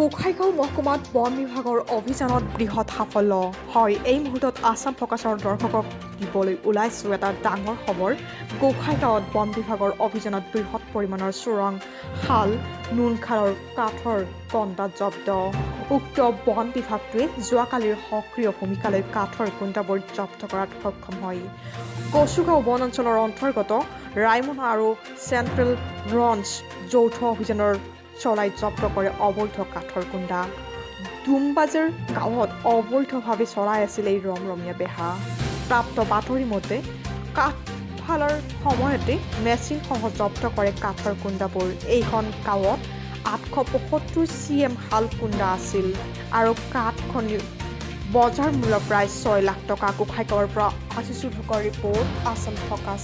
গোসাইগাঁও মহকুমাত বন বিভাগৰ অভিযানত বৃহৎ সাফল্য হয়। এই মুহূৰ্তত আছাম ফকাছৰ দৰ্শকক দিবলৈ ওলাইছোঁ এটা ডাঙৰ খবৰ। গোসাইগাঁৱত বন বিভাগৰ অভিযানত বৃহৎ পৰিমাণৰ চোৰাং শাল, নুনখালৰ কাঠৰ কন্দা জব্দ। উক্ত বন বিভাগটোৱে যোৱাকালিৰ সক্ৰিয় ভূমিকালৈ কাঠৰ কুণ্ডাবোৰ জব্দ কৰাত সক্ষম হয়। কচুগাঁও বন অঞ্চলৰ অন্তৰ্গত ৰায়মনা আৰু চেণ্ট্ৰেল ৰেঞ্জ যৌথ অভিযানৰ চলাই জব্দ কৰে অবৈধ কাঠৰ কুণ্ডা। ডুমবাজাৰ গাঁৱত অবৈধভাৱে চলাই আছিল এই ৰমৰমীয়া বেহা। প্ৰাপ্ত বাতৰি মতে, কাঠফালৰ সময়তে মেচিনসহ জব্দ কৰে কাঠৰ কুণ্ডাবোৰ। এইখন গাঁৱত 875 চি এম শাল কুণ্ডা আছিল আৰু কাঠখনিৰ বজাৰ মূল্য প্ৰায় 6 লাখ টকা। গোসাইগাঁৱৰ পৰা আশিসুৰ ঢুকৰ ৰিপৰ্ট, আছাম ফকাছ।